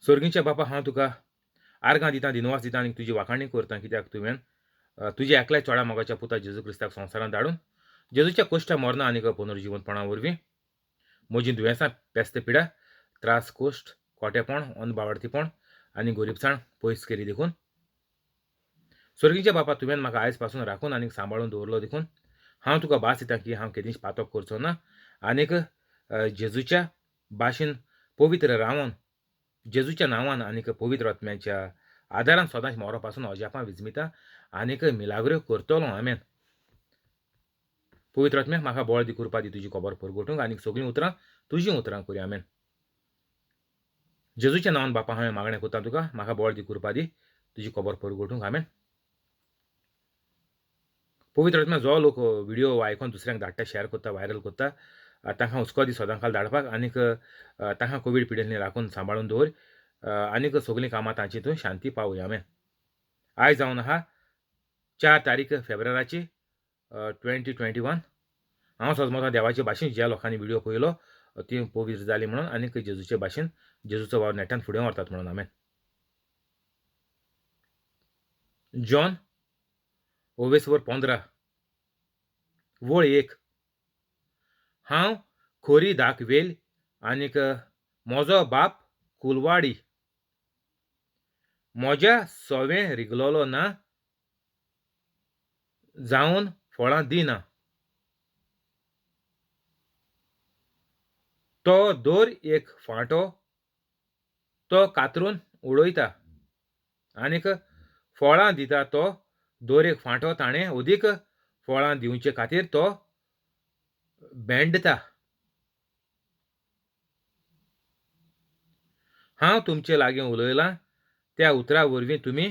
सोर्गींच्या बापा, हांव तुका आर्गां दितां, दिनवास दितां आनी तुजी वाखाणी करतां, कित्याक तुवें तुज्या एकल्या चोडा मोगाच्या पुता जेजू क्रिस्ताक संवसारांत धाडून जेजूच्या कोश्टा मरणां आनी पुनर्जिवनपणा वरवीं म्हजीं दुयेंसां, पेस्त पिडा, त्रास, कोश्ट, खोटेपण, अनबावडतीपण आनी गोरीबसाण पयस केली देखून सोर्गीच्या बापा तुवें म्हाका आयज पासून राखून आनी सांबाळून दवरलो देखून हांव तुका भास दितां की हांव केदींच पातक करचो ना आनीक जेजूच्या भाशेन पवित्र रावन जेजूच्या नांवान आनीक पवित्र आत्म्याच्या आदारान सदांच मोरो पासून अजापां विजमिता आनीक मिलाग्रो करतलो. आमेन. पवित्र आत्म्या म्हाका बळ दी, कृपा दी तुजी खबर परगटूंक आनीक सगळीं उतरां तुजीं उतरां करूया. आमेन. जेजूच्या नांवान बापा हांवें मागणें करता तुका, म्हाका बळ दी, कृपा दी तुजी खबर परगटूंक. आमेन. पवित्र आत्म्या जो लोक व्हिडियो आयकोन दुसऱ्यांक धाडटा, शेअर करता, व्हायरल करता, तांकां हुस्को दी सदां काल धाडपाक आनीक तांकां कोवीड पिडेंतली राखून सांबाळून दवर आनीक सगळीं कामां तांची तूं शांती पावय. आमेन. आयज जावन आहा 4 तारीख फेब्रुवाराची 2021. हांव सजमता देवाचे भाशेन ज्या लोकांनी व्हिडियो पळयलो ती पवित्र जाली म्हणून आनीक जेजूचे भाशेन जेजूचो वावर नेटान फुडें व्हरतात म्हणून. आमेन. जॉन ओवेसवर 15 वळ 1. हांव खोरी दाक वेल आनीक म्हजो बाप कुलवाडी, म्हज्या सोवें रिगलोलो ना जावन फळां दिना, तो दर एक फांटो तो कातरून उडयता आनीक फळां दिता तो दर एक फांटो ताणें अदीक फळां दिवचे खातीर तो बेंडता. हांव तुमचे लागीं उलयलां त्या उतरा वरवीं तुमी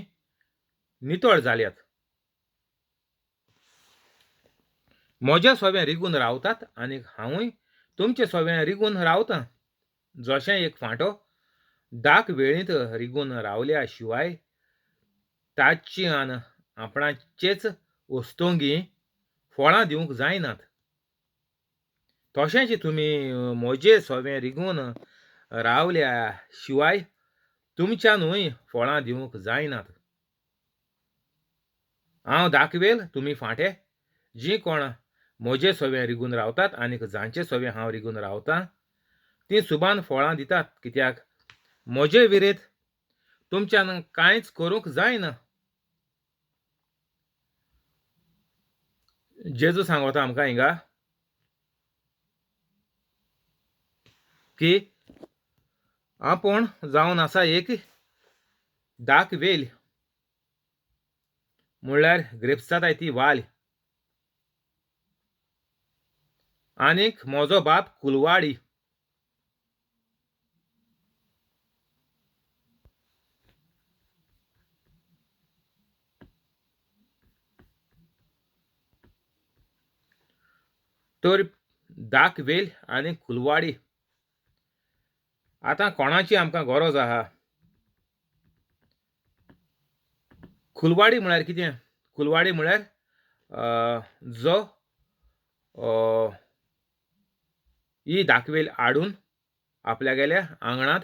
नितळ जाल्यात. म्हज्या सोवें रिगून रावतात आनी हांवूय तुमचे सोवें रिगून रावतां. जशें एक फांटो दाक वेळींत रिगून रावल्या शिवाय ताची आन आपणाचेच वस्तोंगी फळां दिवंक जायनात, तशेंच तुमी म्हजे सोवें रिगून रावल्या शिवाय तुमच्यानूय फळां दिवंक जायनात. हांव दाखवेल तुमी फांटे, जी कोण म्हजे सोवें रिगून रावतात आनीक जांचे सोवें हांव रिगून रावतां तीं सुबान फळां दितात, कित्याक म्हजे विरेत तुमच्यान कांयच करूंक जायना. जेजू सांगता आमकां हिंगा की आपूण जावन आसा एक दाक वेल, म्हणल्यार ग्रेप्स जाताय ती वाल, आनीक म्हजो बाप कुलवाडी. तर दाक वेल आनी कुलवाडी आतां कोणाची आमकां गरज आहा? कुलवाडी म्हळ्यार कितें? कुलवाडी म्हळ्यार जो ही दाखवेल हाडून आपल्यागेल्या आंगणांत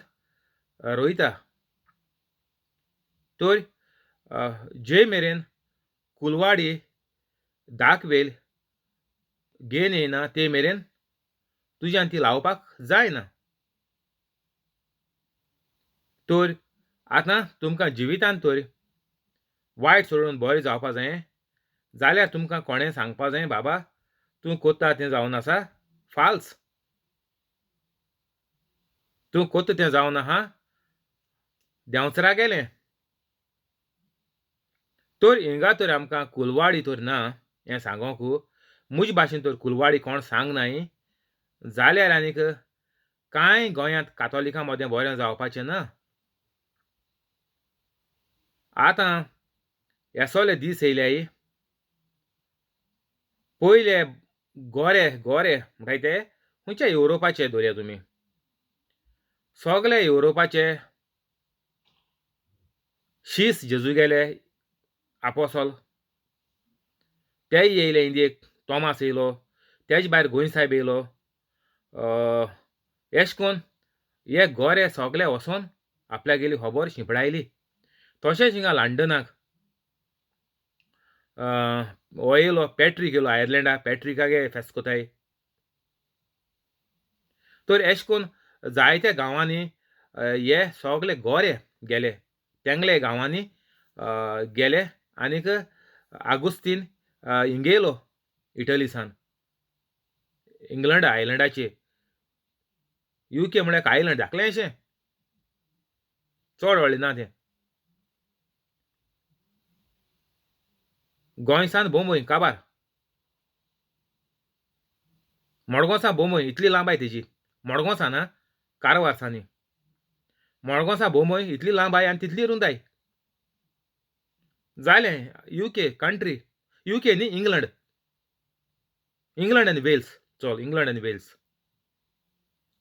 रोयता. तर जे मेरेन कुलवाडी दाखवेल घेवन येयना ते मेरेन तुज्यान ती लावपाक जायना. तर आतां तुमकां जिवितांत तर वायट सोडून बरें जावपा जाय जाल्यार तुमकां कोणें सांगपा जाय, बाबा तूं कोत्ता तें जावन आसा फाल्स, तूं कोत्ता तें जावन आहा देंवचरा गेलें. तर हिंगा तर आमकां कुलवाडी तर ना हें सांगोंक, म्हजे भाशेन तर कुलवाडी कोण सांग नाय जाल्यार आनीक कांय गोंयांत कातोलिकां मदें बरें जावपाचें ना. आतां येसोले दीस येयल्याय, पयले गोरे गोरे म्हणटाय ते खंयच्या युरोपाचे धरया तुमी, सगळे युरोपाचे शीस जेजू गेले आपोसोल तेय येयले इंडियेक, तोमास येयलो, तेज भायर गोंय साहेब येयलो, एश कोन हे गोरे सगळे वचोन आपल्यागेली खबर शिंपडायली. तशेंच हिंगा लंडनाक हो येयलो पॅट्रीक येयलो आयर्लंडा, पॅट्रिकागे फेस्त कोताय. तर एश कोन्न जायत्या गांवांनी हे सगले गोरे गेले, तेंगले गांवांनी गेले आनीक आगुस्तीन हिंगा येयलो इटलीसान, इंग्लंड आयलंडाचे. युके म्हळ्यार आयलंड धाकलेंशें, चड व्हडलें ना तें. गोंयसान बोंबय काबार, मडगांवसान बोंबय इतली लांबाय तेजी, मडगांवसान आं, कारवारसांनी मडगांवसान बोंबय इतली लांबाय आनी तितली रुंदाय. जालें युके कंट्री, युके न्ही इंग्लंड, इंग्लंड आनी वेल्स, चल इंग्लंड आनी वेल्स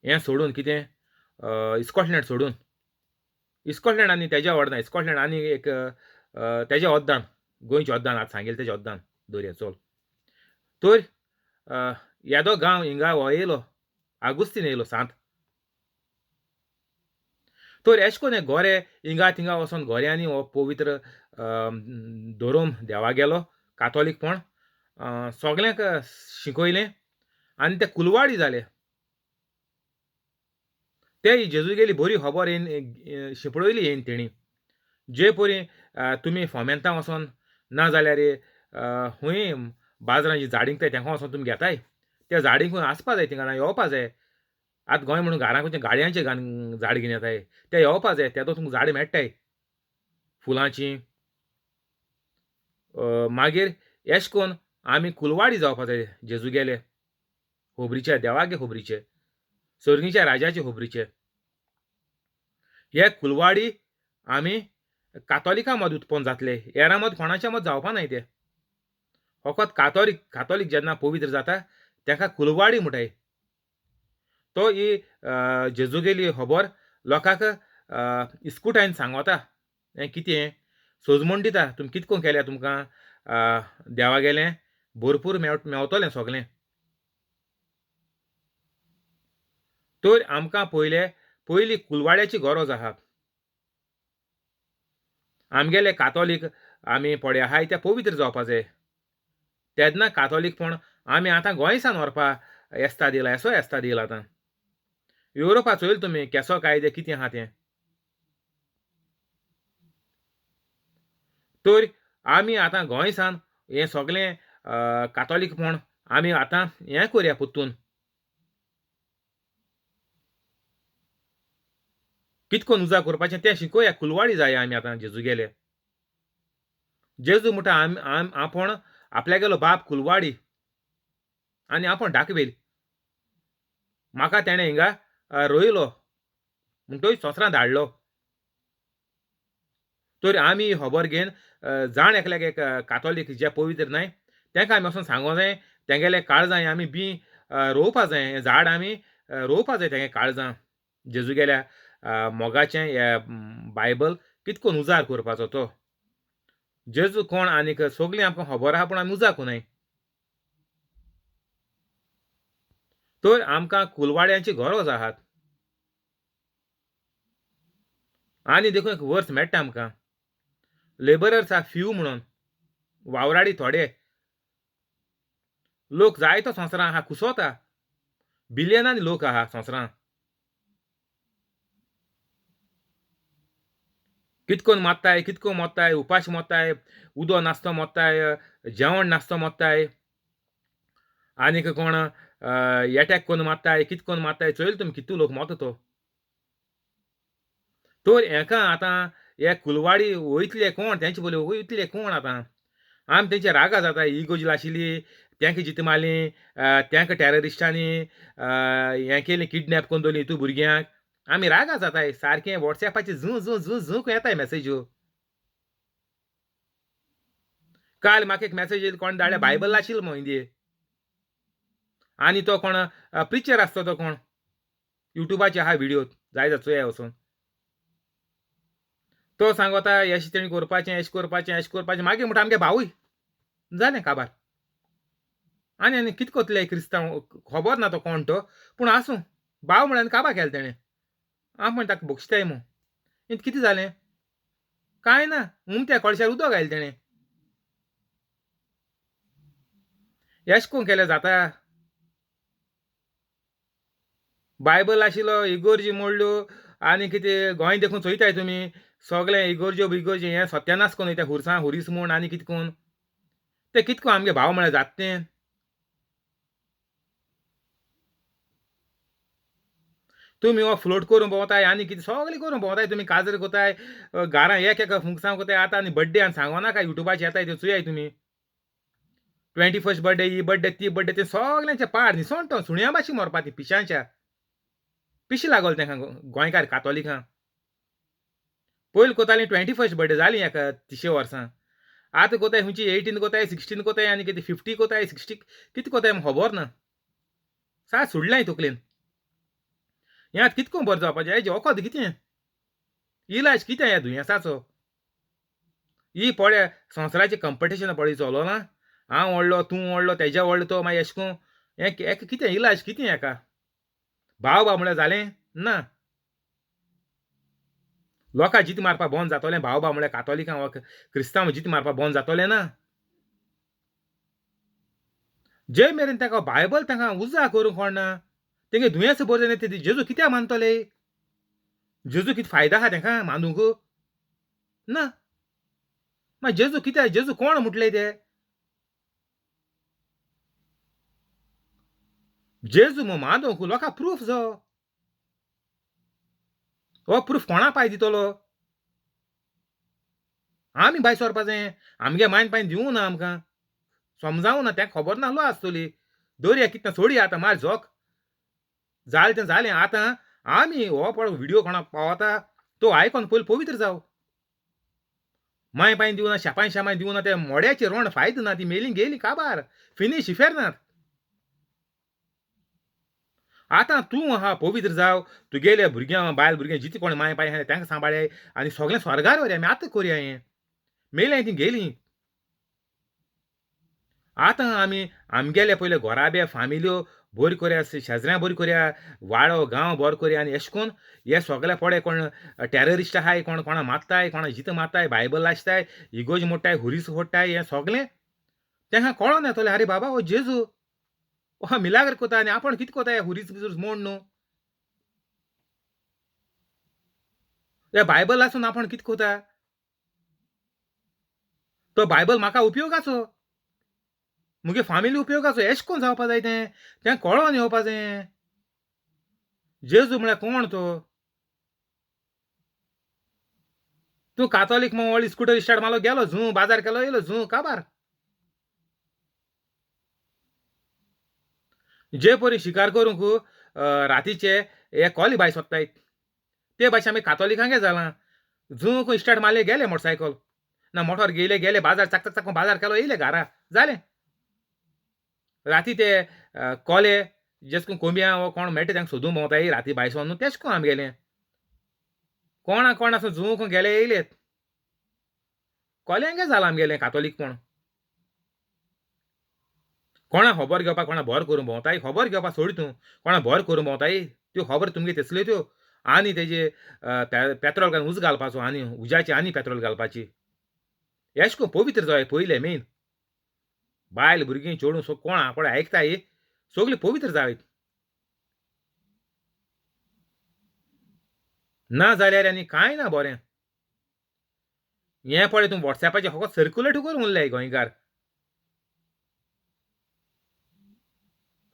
हें सोडून कितें स्कॉटलँड सोडून, स्कॉटलँड आनी तेज्या व्हडना, स्कॉटलँड आनी एक तेजें अद्दान, गोंयचें अद्दान आतां सांगेलें तेजें अद्दान दवरया चल. तर येदो गांव हिंगा हो येयलो आगुस्तीन येयलो सांत. तर एश कोन हे गोरे हिंगा थिंगा वचोन गोऱ्यांनी हो पवित्र धोरोम देवा गेलो कातोलीकपण सगल्यांक शिकयलें आनी ते कुलवाडी जाले. ते जेजूगेली बरी खबर येवन शिंपडयली येवन तेणी, जे परी तुमी फोमेंतां वचोन ना जाल्यार खंय बाजारान जी झाडां विकताय तेंका वचोन तुमी घेताय, त्या झाडींकूय आसपा जाय, थिंगा येवपा जाय. आतां गोंय म्हणून घरां गाडयांचे झाड घेवन येताय, ते येवपा जाय, तेदो तुमकां झाडां मेळटाय फुलांचीं. मागीर एश कोन आमी कुलवाडी जावपा जाय जेजूगेले होबरीचे, देवागे होबरीचे, सर्गीच्या राजाचे होबरीचे. हे कुलवाडी आमी कातोलिकां मद उत्पन्न जातले, हेरां मद कोणाच्या मद जावपा नाय ते. फकत कातोलीक, कातोलीक जेन्ना पवित्र जाता तेका कुलवाडी म्हणटाय. तो ही जेजूगेली खबर लोकांक इस्कुटायन सांगता, हें कितें सोजमण दिता, तुमी कितें करून केल्या तुमकां देवा गेलें भरपूर मेवतलें सगलें. तर आमकां पयले पयली कुलवाड्याची गरज आहा. आमगेले कातोलीक आमी पळय आहाय ते पवित्र जावपा जाय, तेन्ना कातोलीकपण आमी आतां गोंयसान व्हरपा एस्ताद येयला, एसो एस्ताद येयला. आतां युरोपा चोयल तुमी केसो कायदे कितें आहा तें. तर आमी आतां गोंयसान हें सगलें कातोलीकपण आमी आतां हें करया परतून, कितको उजा करपाचें तें शिकोया, कुलवाडी जाय आमी आतां जेजूगेले. जेजू म्हणटा आम आपूण आपल्यागेलो बाप कुलवाडी आनी आपूण डाकवेल, म्हाका तेणें हिंगा रोयलो म्हणटोय संवसारांत धाडलो. तर आमी खबर घेवन जाण एकल्याक एक कातोलीक जे पवित्र न्हय तेंका आमी वचोन सांगो जाय, तेंगेले काळजां आमी बी रोवपा जाय, झाड आमी रोवपा जाय तेंगे काळजां जेजूगेल्या मोगाचें हें बायबल कितकोन उजार करपाचो तो. जेजू कोण आनीक सगळीं आमकां खबर आहा, पूण आमी उजार कोनाय. तर आमकां कुलवाड्यांची गरज आहात. आनी देखून एक वर्स मेळटा आमकां, लेबरर्स आर फ्यू म्हणून, वावराडी थोडे लोक जायतो संवसारां आहा, कुसोता बिलियनांनी लोक आहा संवसारां. कितकोन मारताय, कितको मोत्ताय, उपाश मोत्ताय, उदो नासतो मोत्ताय, जेवण नासतो मोत्ताय, आनीक कोण एटॅक कोन्न मारताय, कितकोन मारताय, चोयल तुमी कितू लोक मोता तो. तर हेका आतां हे कुलवाडी वयतले कोण, तेंचे पयलीं वयतले कोण आतां. आमी तेंचे रागा जाता, इगोज आशिल्ली तेंका जित मारली, तेंका टॅररिस्टांनी हें केलें, किडनॅप करून दवरली हितू भुरग्यांक. आमी रागा जाताय सारकें, वॉट्सएपाचेर झू झू झू झू येताय मॅसेज्यो. काल म्हाका एक मॅसेज येयली, कोण धाडल्या, बायबल आशिल्लो मो इंदिये, आनी तो कोण प्रिचर आसतो, तो कोण युट्यूबाचेर आहा व्हिडियो, जाय जाल्यार चोया वचून. तो सांगता एशें तेणी करपाचें, एशें करपाचें, एशें करपाचें. मागीर म्हणटा आमगे भावूय जालें काबार. आनी आनी कितें करतले क्रिस्तांव खबर ना तो कोण तो, पूण आसूं, भाव म्हळ्यार काबार केलें तेणें. हांव म्हणटा ताका बक्षताय मू, कितें जालें? कांय ना, उमत्या कळशार उदक आयलें तेणें. एशें कोन्न केल्यार जाता? बायबल आशिल्लो इगोर्जी मोडल्यो आनी कितें गोंय देखून चोयताय तुमी सगळें इगोर्ज्यो बिगोर्ज्यो हें सत्यानाश कोन्न वयता खुरसां खुरीस म्हूण आनी कितें कोन्न तें कितें कोन्न आमगे भाव म्हळ्यार जाता तें? तुमी हो फ्लोट करूंक भोंवताय आनी कितें सगळें करूंक भोंवताय तुमी, काजर कोताय, घरां एक एका फुंकसां कोताय. आतां आनी बड्डे आनी सांगो नाका, युट्यूबाचेर येताय त्यो चोयाय तुमी. 21st birthday, ही बड्डे, ती बड्डे, ते सगळ्यांचे पाड न्हिसोन तो सुण्या भाशेन मरपा ती पिशांच्या पिशें लागोल तेंकां गोंयकार कातोलिकां. पयलीं कोतालीं 21st birthday जाली एका 30 वर्सां, आतां कोताय खंयची 18 कोताय, 16 कोताय आनी कितें 50 कोताय, 60 कितें कोताय खबर ना. सा सोडलें तकलेन. हें आतां कितको बरें जावपाचें? हेजें वखद कितें, इलाज कितें ह्या दुयेंसाचो? ही पळय संवसाराचें कंपिटिशन पळय चलोना, हांव व्हडलो तूं व्हडलो तेज्या व्हडलो तो, मागीर एशें कोन्न हें हेका कितें इलाज कितें हेका? भाव भाव म्हळ्यार जालें ना, लोकां जीत मारपा बंद जातोलें? भाव भाव म्हळ्यार कातोलिकां वा क्रिस्तांव जीत मारपा बंद जातोलें ना? जे मेरेन ताका बायबल तांकां उजा करूंक कोणना, तेंगे दुयेंस बरें जायना, ते जेजू कित्याक मानतले? जेजू कितें फायदो आहा तेंकां मानूंक ना? मागीर जेजू कित्याक, जेजू कोण म्हटले ते? जेजू म्हूण मानूंक लोकांक प्रूफ जावो, हो प्रूफ कोणा पाय दितलो? आमी भायर सरपा जाय, आमगे मायन पायन दिवूं ना, आमकां समजावूं ना, तें खबर नासलो आसतली. दरया कितें सोडया आतां, मार झोक जालें तें जालें. आतां आमी हो पळय व्हिडियो कोणाक पावता तो आयकोन पयलीं पवित्र जावं. माय पायन दिवना, शेपाय शेमाय दिवना, ते मोड्याचे रोंड फायद ना, ती मेली गेली काबार फिनीश इफेर्नात. आतां तूं आहा पवित्र जाव, तुगेले भुरग्यां बायल भुरग्यां जितें कोण माय पाय आहा तांकां सांबाळ्याय आनी सगळें स्वर्गार व्हरया. आमी आतां करया हें, मेलें ती गेली. आतां आमी आमगेले पयले घराबे फामिल्यो बरी करया, शेजऱ्यां बरी करया, वाडो गांव बरो करया आनी एशें कोन्न हे सगळे पळय कोण टॅररिस्ट आहाय, कोण कोणा मारताय, कोणा जितो मारताय, बायबल लासताय, इगोर्ज मोडटाय, हुरीस फोडटाय, हें सगळें तेंकां कळोन येतलें. आरे बाबा हो जेजू हो मिलाग्र कोता आनी आपूण कितें कोताय हुरीस बिजूस मोड न्हू, हे बायबल आसून आपूण कितें कोता, तो बायबल म्हाका उपयोगाचो, मुगे फामिली उपयोगाचो, एशें कोन्न जावपा जाय तें, तें कळोन येवपा जाय. जेजू म्हळ्यार कोण तो? तूं कातोलीक म्हूण व्हडली स्कुटर स्टार्ट मारलो गेलो झू, बाजार केलो येयलो झू काबार. जे परी शिकार करूंक रातीचे हे कोले बाय सोदताय ते भाशेन आमी कातोलिकांगे जालां. झू खंय स्टार्ट मारले गेले मोटरसायकल ना मोटोर गेले गेले बाजार चाक चाक चाक बाजार केलो येयले घरा जालें. राती ते कोले जेस कोन्न कोंबयां वो कोण मेळटा तांकां सोदूंक भोंवताय राती भायर सरून न्हू, तेश कोन्न आमगेलें कोणा कोण आसूं झू खंय गेले येयलेत कोल्यांगे जालां आमगेलें कातोलीकपण. कोणा खबर घेवपाक कोणा भर करूंक भोंवताय, खबर घेवपाक सोड तूं, कोणा भर करूंक भोंवताय त्यो खबर तुमगे तेसल्यो त्यो आनी तेजे पेत्रोल घालून उजो घालपाचो आनी उज्याचें आनी पेत्रोल घालपाची. एशें कोन्न पवित्र जाय पयलें मेन, बायल भुरगीं चेडूं सो कोण आहा पळय आयकताय सगळीं पवित्र जाय, ना जाल्यार आनी कांय ना बरें. हें पळय तूं वॉट्सॅपाचेर फकत सर्कुलेट करून उरले गोंयकार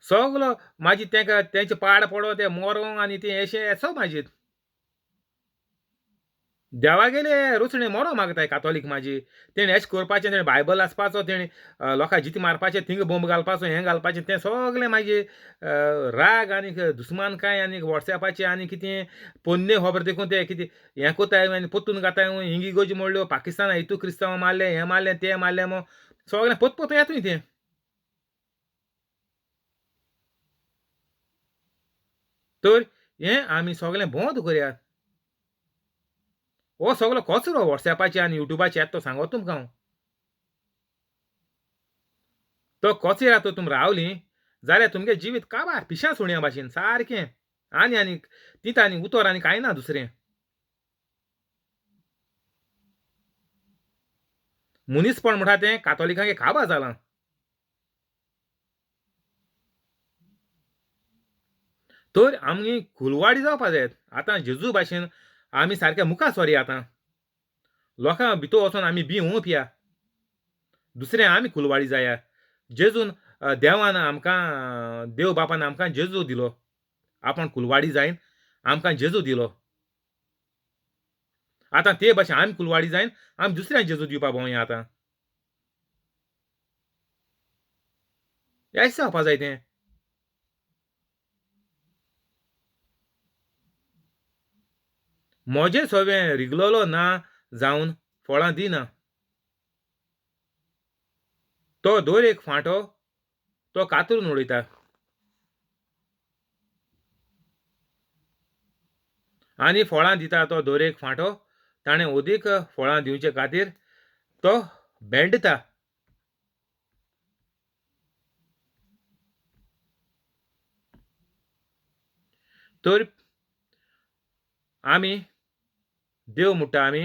सगलो, मागीर तेंका तेंचे पाड पडो ते मोरो आनी तें एशें येसो मागीर देवागेले रोसणे मोरो मागताय कातोलीक. माजी तेणें एशें करपाचें, तेणें बायबल आसपाचो, तेणें लोकां जिती मारपाचें, थिंगा बॉम्ब घालपाचो, हें घालपाचें, तें सगळें मागीर राग आनी दुस्मानकाय आनी वॉट्सॅपाचें आनी कितें पोन्ने खबर देखून ते कितें हें कोताय आनी पोत्तून घाताय, हिंगी गोजी मोडल्यो, पाकिस्ताना हितू क्रिस्तांव मारले, हें मारलें तें मारलें, मो सगळें पोत पोत येतूय तें. तर हें आमी सगळें बंद करया. हो सगलो कचरो वॉट्सॅपाचेर आनी युट्यूबाचेर येता तो सांगत तुमकां हांव. तो कचऱ्या तर तुमी रावलीं जाल्यार तुमगें जिवीत काबार पिश्यां सुण्यां भाशेन सारकें, आनी आनी तिता आनी उतर आनी कांय ना दुसरें. मनीसपण म्हणटा तें कातोलिकांक काबा जालां. तर आमी कुलवाडी जावपा जाय. आतां जेजू भाशेन आमी सारके मुखार सोरी. आतां लोकां भितर वचोन आमी बी पिया, दुसरें आमी कुलवाडी जाया. जेजून देवान आमकां, देव बापान आमकां जेजू दिलो, आपूण कुलवाडी जायन आमकां जेजू दिलो. आतां ते भाशेन आमी कुलवाडी जायन आमी दुसऱ्यांक जेजू दिवपा भोंवया. आतां अशें जावपा जाय तें. म्हजें सगळें रिगलोलो ना जावन फळां दिना. तो दर एक फांटो तो कातरून उडयता आनी फळां दिता. तो दर एक फांटो ताणें अदीक फळां दिवचे खातीर तो बेंडता. तर आमी देव म्हणटा, आमी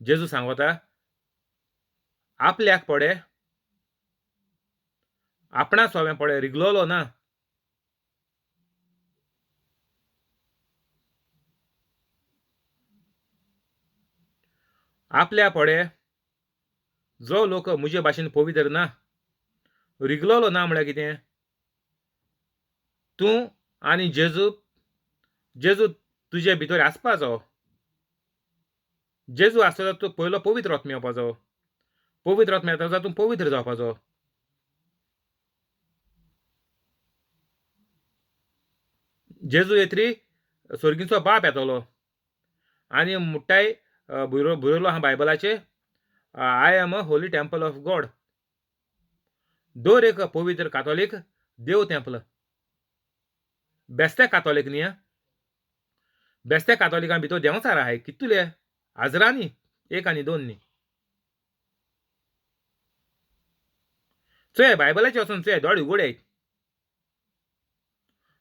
जेजू सांगता आपल्याक पडे आपणा सोवें पडे रिगलोलो ना. आपल्या पडे जो लोक म्हजे भाशेन पवित्र ना, रिगलोलो ना म्हळ्यार कितें, तूं आनी जेजू, जेजू तुजे भितर आसपाचो. जेजू आसता तूं पयलो पवित्र आत्मो येवपाचो, पवित्र आत्मो येता जाल्यार तूं पवित्र जावपाचो. जेजू येतरी स्वर्गीचो बाप येतलो आनी मुट्टाय बरयलो आहा बायबलाचेर, I am a holy temple of God. दर एक पवित्र कातोलीक देव तेंपल. बेस्ते कातोलीक न्ही, बेस्ते कातोलिकां भितर देंवचार आहाय कितले हजरांनी, एक आनी दोन न्ही. चोय बायबलाचेर वचून चोय, दोळे उगडाय.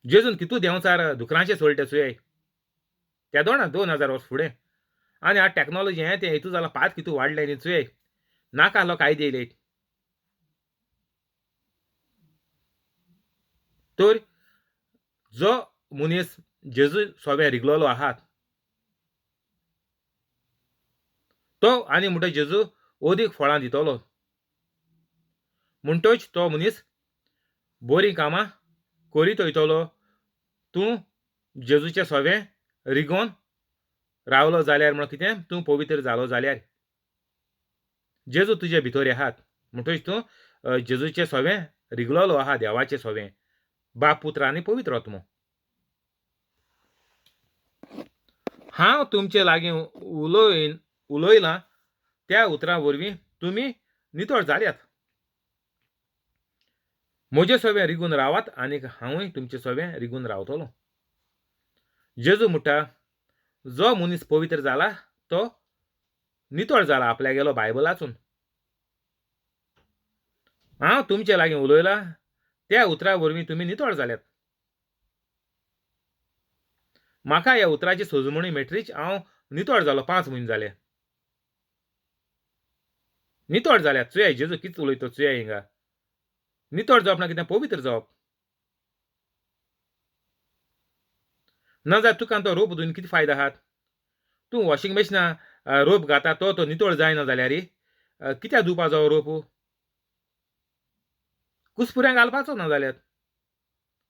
जेजून कितू देंवचार दुकरांचे सोडले चोय त्या दोना 2000 वर्स फुडें. आनी आतां टॅक्नोलॉजी हें तें हितू जालां, पात कितू वाडलें न्ही चोय, नाका लोक आयदे येयले. तर जो मनीस जेजू सोबे रिगलोलो आहात तो आनी म्हणटा जेजू अदीक फळां दितलो. म्हणटच तो मनीस बरीं कामां करीत वयतलो. तूं जेजूचे सोबे रिगोन रावलो जाल्यार म्हणून कितें, तूं पवित्र जालो जाल्यार जेजू तुजे भितर आहात. म्हणटच तूं जेजूचे सोबे रिगलोलो आहा, देवाचे सोबे, बाप पुत्र आनी पवित्र आत्मो. हांव तुमचे लागीं उलयलां त्या उतरां वरवीं तुमी नितळ जाल्यात. म्हजे सोबे रिगून रावात आनी हांवूय तुमचे सोबे रिगून रावतलो. जेजू म्हणटा जो मनीस पवित्र जाला तो नितळ जाला आपल्यागेलो बायबलाचून. हांव तुमचे लागीं उलयलां त्या उतरां वरवीं तुमी नितळ जाल्यात. म्हाका ह्या उतराची सोजमणी मेळटरीच हांव नितळ जालो. 5 म्हयने जाले नितळ जाल्यात. चोया जेजू कितें उलयता चोया हिंगा. नितळ जावप ना कितें, पवित्र जावप. ना जाल्यार तुका तो रोप धुवन कितें फायदो आहात? तूं वॉशिंग मशिना रोप घाता तो तो नितळ जायना जाल्यार कित्याक धुवपाचो रोप? कुसपुऱ्यांक घालपाचो ना जाल्यार.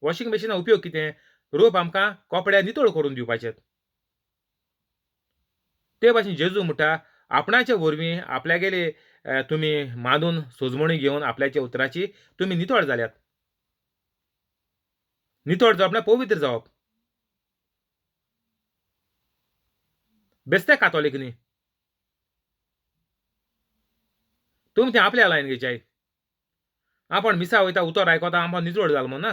वॉशिंग मशिना उपयोग कितें? रोप आमकां कपडे नितळ करून दिवपाचे. ते भाशेन जेजू म्हणटा आपणाचे वरवीं आपल्यागेले तुमी मानून सोजमणी घेवन आपल्याच्या उतराची तुमी नितळ जाल्यात. नितळ जावप ना पवित्र जावप. बेस्ते कातोलीक न्ही, तुमी तें आपल्या लायन घेवचाय. आपण मिसा वयता उतर आयकता आमकां नितळ जाल म्हूण ना.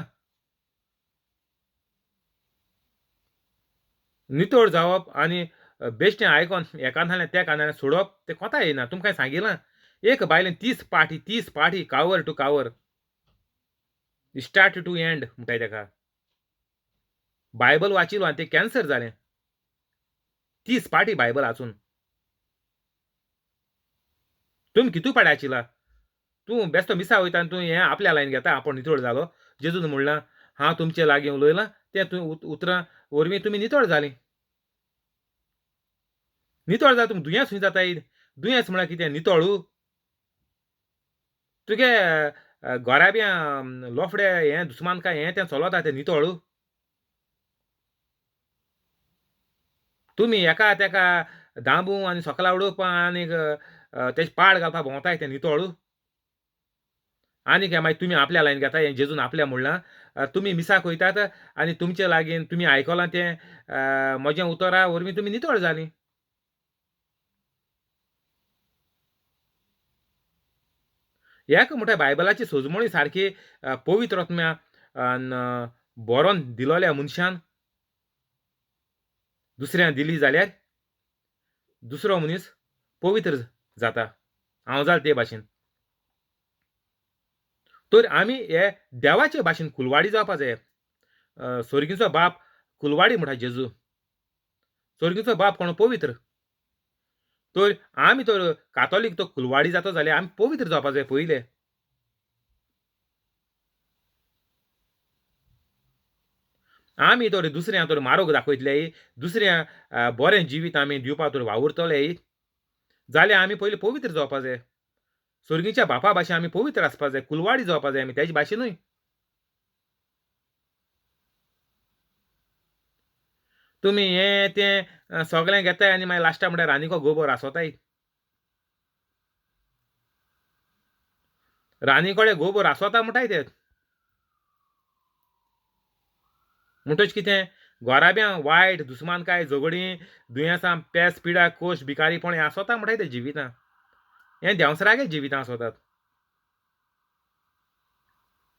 नितळ जावप आनी बेश्टें आयकोन एका कानांतल्यान त्या कानांतल्यान सोडप तें कोता येना. तुमकां सांगिलां एक बायलेन 30 पाटी 30 पाटी cover to cover start to end म्हणटाय तेका. बायबल वाचिलो आनी तें कॅन्सर जालें. 30 पाटी बायबल वाचून. तुमी कितू पाड्याचिला तूं बेस्तो मिसा वयता आनी तूं हें आपल्या लायन घेता आपूण नितळ जालो. जेजून म्हणलां हांव तुमचे लागीं उलयलां तें तूं उतरां वरवीं तुमी नितळ जालीं. नितळ जाता तुमकां दुयेंस खंय जाताय? दुयेंस म्हळ्यार कितें? नितळू तुगे घरा लोफडे हें दुस्मानकाय हें तें चलता तें नितळू. तुमी एका तेका दांबू आनी सोकला उडोवपा आनी तेजे पाड घालपा भोंवताय तें नितळू. आनी मागीर तुमी आपल्या लायन घेता हें जेजून आपल्या म्हणलां तुमी मिसाक वयतात आनी तुमचे लागीं तुमी आयकलां तें म्हजें उतरा वरवीं तुमी नितळ जालीं. एक म्हणटा बायबलाची सोजमणी सारकी पवित्र आत्म्या बरोवन दिलोल्या मनशान दुसऱ्यान दिली जाल्यार दुसरो मनीस पवित्र जाता. हांव जाल ते भाशेन. तर आमी हे देवाचे भाशेन कुलवाडी जावपा जाय. सोर्गीचो बाप कुलवाडी म्हणटा जेजू. सोर्गीचो बाप कोण? पवित्र. तर आमी तर कातोलीक तो कुलवाडी जाता जाल्यार आमी पवित्र जावपा जाय पयले. आमी तर दुसऱ्यां तर मारोग दाखयतले, दुसऱ्या बरें जिवीत आमी दिवपाक तर वावुरतले जाल्यार आमी पयलीं पवित्र जावपा जाय. सोर्गीच्या बापा भाशेन आमी पवित्र आसपा जाय, कुलवाडी जावपा जाय आमी तेजे भाशेनूय. तुमी हें तें सगळें घेताय आनी मागीर लास्टाक म्हणल्यार रानीको गोबोर आसोताय. रानी कडेन गोबोर आसोता म्हणटाय ते. म्हणटच कितें गोराब्यां वायट दुस्मानकाय झगडीं दुयेंसां पेस पिडा कोश भिकारीपण हें आसोता म्हणटाय ते जिवितां. हें देंवसरागे जिवितां आसोतात.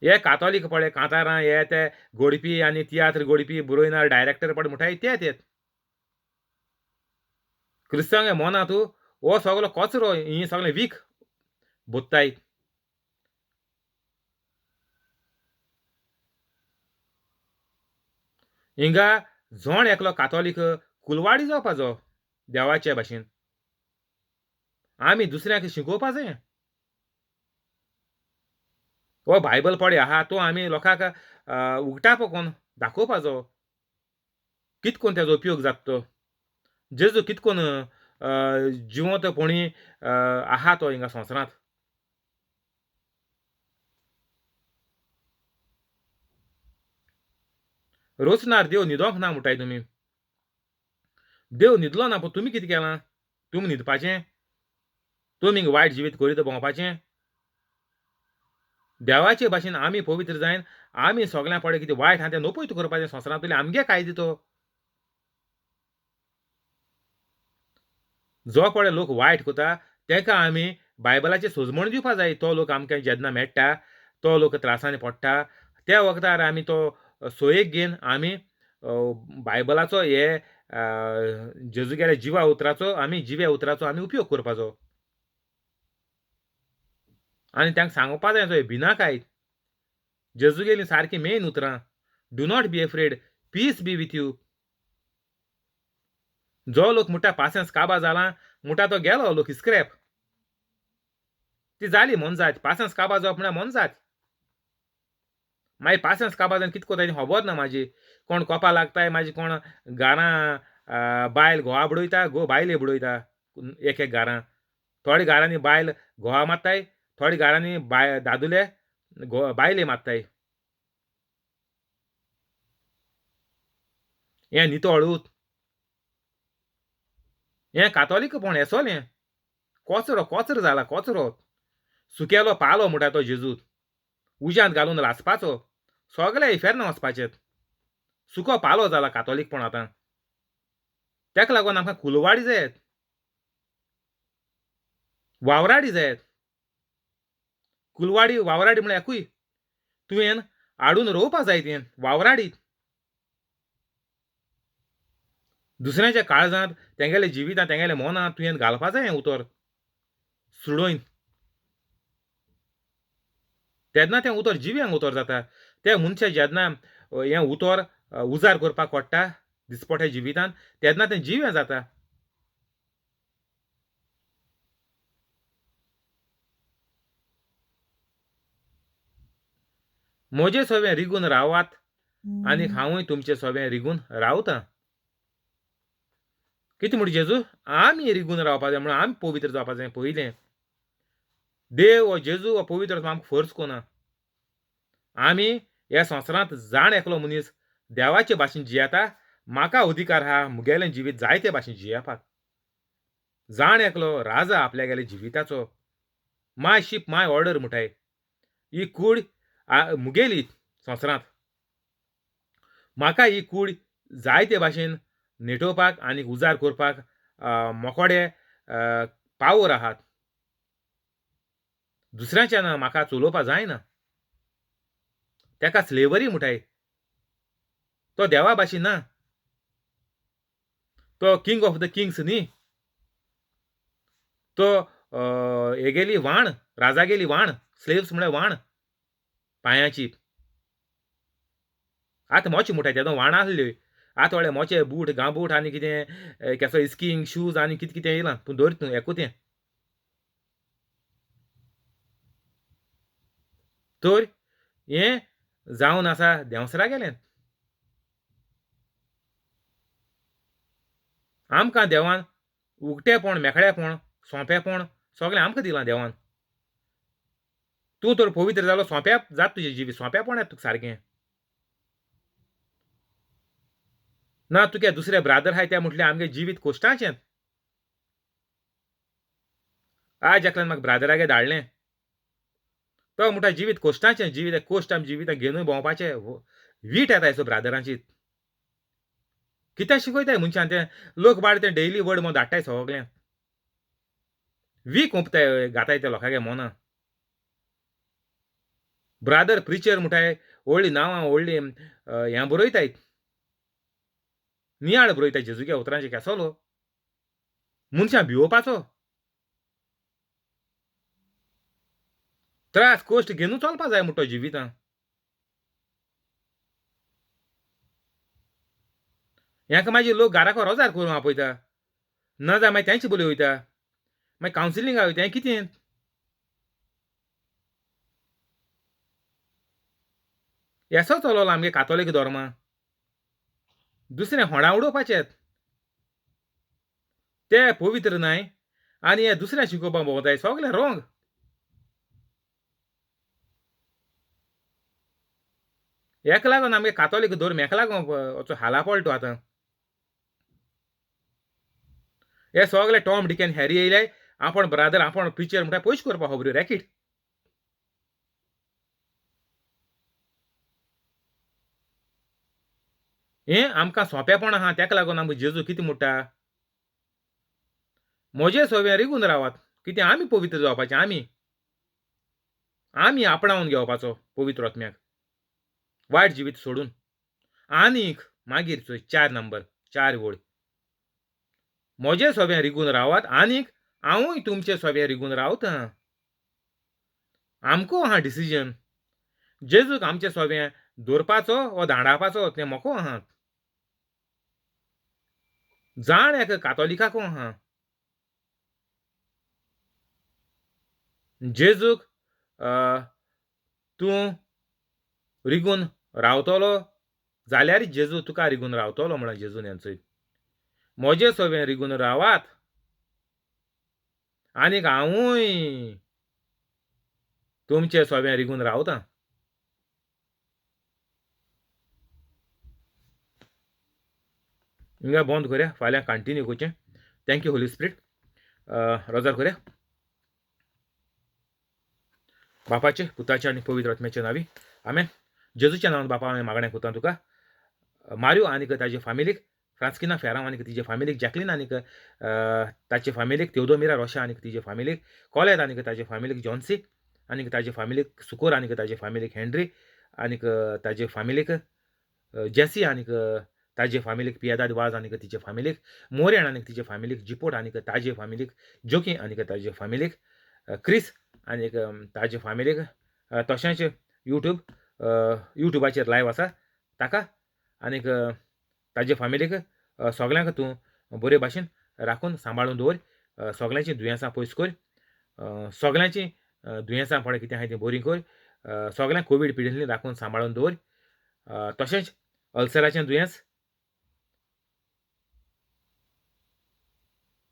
हे कातोलीक पळय कांतारां हे ते गोडपी आनी तियात्र गोडपी बरोयनार डायरेक्टर पळय म्हणटाय ते तेत. क्रिस्तांव मोना तूं हो सगलो कचरो ही सगळें वीख बोत्ताय. हिंगा जण एकलो कातोलीक कुलवाडी जावपाचो देवाचे भाशेन. आमी दुसऱ्यांक शिकोवपा जाय. हो बायबल पळय आहा तो आमी लोकांक उगटा पकोवन दाखोवपाचो कित कोन्न तेजो उपयोग जाता तो. जेजू कित कोन्न जिवंतपणी आहा तो हिंगा संवसारांत. रोचणार देव न्हिदोंक ना म्हणटाय तुमी. देव न्हिदलो ना पूण तुमी कितें केलां? तुमी न्हिदपाचें, तुमी वायट जिवीत करीत भोंवपाचें. देवाचे भाशेन आमी पवित्र जायन आमी सगळ्यां पळय कितें वायट आहा तें नपयत करपाचें संवसारांतले आमगे कायदे तो. जो पळय लोक वायट करता ताका आमी बायबलाची सोजमण दिवपा जाय. तो लोक आमकां जेन्ना मेळटा तो लोक त्रासांनी पडटा त्या वखदार आमी तो सोयेक घेवन आमी बायबलाचो हे जेजूगेल्या जिवा उतराचो आमी जिव्या उतराचो आमी उपयोग करपाचो आनी तांकां सांगपा जाय भिनाकाय. जेजूगेली सारकी मेन उतरां do not be afraid, peace be with you. जो लोक म्हणटा पासेंस काबा जाला म्हणटा तो गेलो लोक स्क्रॅप. ती जाली मोनजात. पासेंस काबा जावप म्हळ्यार मोनजात. मागीर पासेंस काबा जावन कितें करता खबर ना. म्हाजी कोण कोपा लागताय, मागीर कोण घरां बायल घोवा बुडयता, घोव बायले बुडयता. एक एक घरां थोड्या घरांनी बायल घोवा मारताय, थोड्या घरांनी बाय दादुले बायले मारताय. हें नितळूत हें कातोलीकपण हेसोलें कचरो कचरो जाला कचरो. सुकेलो पालो म्हणटा तो जेजूत उज्यांत घालून लासपाचो सगळे इफेर्न वचपाचें. सुको पालो जाला कातोलीकपण आतां. ताका लागून आमकां कुलवाडी जायत, वावराडी जायत. कुलवाडी वावराडी म्हळ्यार एकूय तुवें हाडून रोवपा जाय तें वावराडी. दुसऱ्याच्या काळजांत तेंगेले जिवितांत तेंगेले मनांत तुवें घालपा जाय हें उतर सुडोवन. तेन्ना तें उतर जिव्यांक उतर जाता. ते मनशां जेन्ना हें उतर उजार करपाक पडटा दिसपट्या जिवितांत तेन्ना तें जिवें जाता. म्हजे सवें रिगून रावात आनी हांवूय तुमचे सवें रिगून रावतां. कितें म्हूण जेजू? आमी रिगून रावपा जाय म्हणून आमी पवित्र जावपा जाय पयलें. देव हो जेजू हो पवित्र आमकां फोर्स कोना. आमी ह्या संवसारांत जाण एकलो मनीस देवाचे भाशेन जियेता, म्हाका अधिकार आहा मुगेलें जिवीत जायते भाशेन जियेवपाक. जाण एकलो राजा आपल्यागेल्या जिविताचो. माय शीप माय ऑर्डर म्हणटाय. ही कूड मुगेली संवसारांत, म्हाका ही कूड जायते भाशेन नेटोवपाक आनी उजार करपाक मोकोडे पावर आहात. दुसऱ्याच्यान म्हाका चलोवपाक जायना. तेका स्लेवरी म्हणटाय. तो देवा भाशेन ना, तो किंग ऑफ the Kings न्ही, तो हेगेली वाण, राजागेली वाण. स्लेव्स म्हळ्यार वाण पांयाची. आतां मोचे म्हणटाय तेदो वाण आसल्यो, आतां व्हडले मोचे बूट गांबूट आनी कितें केसो स्किंग शूज आनी कितें कितें येयलां, पूण दवर तूं एकू तें. तर हें जावन आसा देंवसरा गेलें. आमकां देवान उगटेपण, मेकळेपण, सोंपेपण सगळें आमकां दिलां देवान. तूं तर पवित्र जालो, सोंप्या जात तुजें जिवीत, सोंपेपण येता तुका सारकें. ना तुगे दुसरे ब्रादर आहाय ते म्हटलें आमगे जिवीत कोश्टाचें. आज एकल्यान म्हाका ब्रादरागे धाडलें, तो म्हणटा जिवीत कोश्टाचें, जिवीत कोश्ट आमी जिवितां घेवन भोंवपाचें, वीट येता सो ब्रादरांची. कितें शिकयताय मनशान तें लोक बाड तें डेली वर्ड म्हूण धाडटाय सगळें वीक ओंपताय घाताय त्या लोकांगे मोना. ब्रादर प्रिचर म्हणटाय व्हडलीं नांवां व्हडलीं हें बरयताय, नियाळ बरयताय जेजूच्या उतरांचे केसोलो मनशां भिवोवपाचो. त्रास कोश्ट घेवन चलपा जाय म्हणटा जिवितां. हेका मागीर लोक घराक रोजार करूंक आपयता, ना जाल्यार मागीर तेंचे बोली वयता, मागीर कावन्सिलिंगाक वयता. हें कितें? येसो चलोलो आमगे कातोलीक धर्मा. दुसरें होंडा उडोवपाचें ते पवित्र न्हय आनी हे दुसऱ्या शिकोवपाक भोंवताय सगळें रोंग. हेका लागून आमगे कातोलीक धर्म हेका लागून हाला पडलो आतां. हे सगळे टॉम डिक आनी हॅरी येयले आपण ब्रादर आपण प्रिचर म्हणटा पयशे करपाक खबऱ्यो रॅकीट. हें आमकां सोंपेपण आहा, तेका लागून आमकां जेजू कितें म्हणटा, म्हजे सवें रिगून रावात. कितें आमी पवित्र जावपाचें, आमी आमी आपणावन घेवपाचो पवित्र आत्म्याक, वायट जिवीत सोडून. आनीक मागीर चोय 4 नंबर 4 वळ, म्हजे सवें रिगून रावात आनीक हांवूय तुमचे सवें रिगून रावतां. आमकां आहा डिसिजन, जेजूक आमचे सवें दवरपाचो वो धांडावपाचो तें मोको आहा. जाण एका कातोलिकाकू आहा. जेजूक तूं रिगून रावतलो जाल्यार जेजू तुका रिगून रावतलो म्हणून जेजून हेंचो म्हजे सवें रिगून रावात आनीक हांवूय तुमचे सवें रिगून रावतां. हिंगा बंद करया, फाल्यां कंटिन्यू करचें. Thank you Holi spirit. रोजार करया. बापाचे पुताचे आनी पवित्र आत्म्याचे नांवी आमेन. जेजूच्या नांवान बापा हांवें मागणें करता तुका, मारियो आनीक ताजे फामिलीक, फ्रांस्किना फेरांव आनीक तिजे फामिलीक, जॅकलीन आनीक ताचे फामिलीक, तेवदोमिरा रोशा आनीक तिजे फामिलीक, कॉलेज आनीक ताजे फामिलीक, जॉन्सी आनीक ताजे फामिलीक, सुकोर आनीक ताजे फामिलीक, हेनरी आनीक ताजे फामिलीक, जेसी आनीक ताजे फामिलीक, पियादाद वाज आनीक तिजे फामिलीक, मोरेण आनीक तिजे फामिलीक, जिपोट आनीक ताजे फामिलीक, जोकी आनीक ताजे फामिलीक, क्रिस आनीक ताजे फामिलीक, तशेंच युट्यूबाचेर लायव आसा ताका आनीक ताजे फामिलीक, सगल्यांक तूं बरे भाशेन राखून सांबाळून दवर. सगल्यांचीं दुयेंसां पयस कर, सगल्यांचीं दुयेंसां पळय कितें आहाय तीं बरीं कर. सगळ्यांक कोवीड पिडिल्लीं राखून सांबाळून दवर. तशेंच अल्सराचें दुयेंस,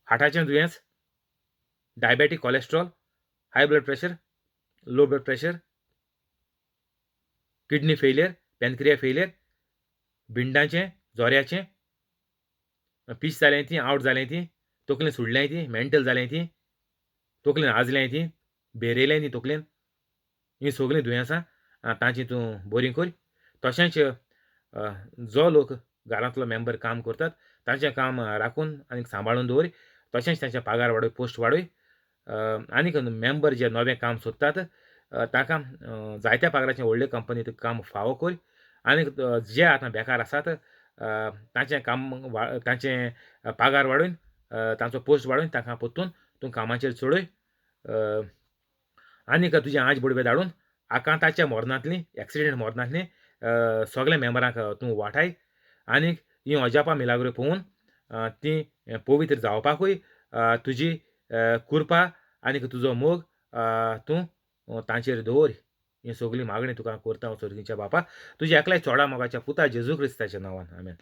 हार्टाचें दुयेंस, diabetic, cholesterol, high blood pressure, low blood pressure, kidney failure, pancreas failure, भिंडाचें, जोऱ्याचें, पीस जालें ती, आवट जालें ती, तकलेन सुडलें ती, मेंटल जालें ती, तकलेन आजलें ती, भेरेलें ती तकलेन, हीं सगळीं दुयेंसां तांची तूं बरी कर. तशेंच जो लोक घरांतलो मेंबर काम करतात तांचें काम राखून आनी सांबाळून दवर. तशेंच तांचे पगार वाडय, पोस्ट वाडय. आनीक मेंबर जे नवें काम सोदतात तांकां जायत्या पगाराचें व्हडले कंपनींत काम फावो कर. आनीक जे आतां बेकार आसात तांचें काम तांचें पगार वाडोवन तांचो पोस्ट वाडोवन तांकां परतून तूं कामाचेर चडय. आनीक तुजें आज बुडवे धाडून आकांताच्या मरणांतलीं, एक्सिडेंट मरणांतलीं सगल्या मेंबरांक तूं वाटाय. आनीक हीं अजापां मिलाग्रो पळोवन तीं पवित्र जावपाकूय तुजी कृपा आनीक तुजो मोग तूं तांचेर दवर. हीं सगळीं मागणी तुका करता हांव सर्गीच्या बापा, तुज्या एकल्या चोडा मोगाच्या पुता जेजू क्रिस्ताच्या नांवान, आमेन.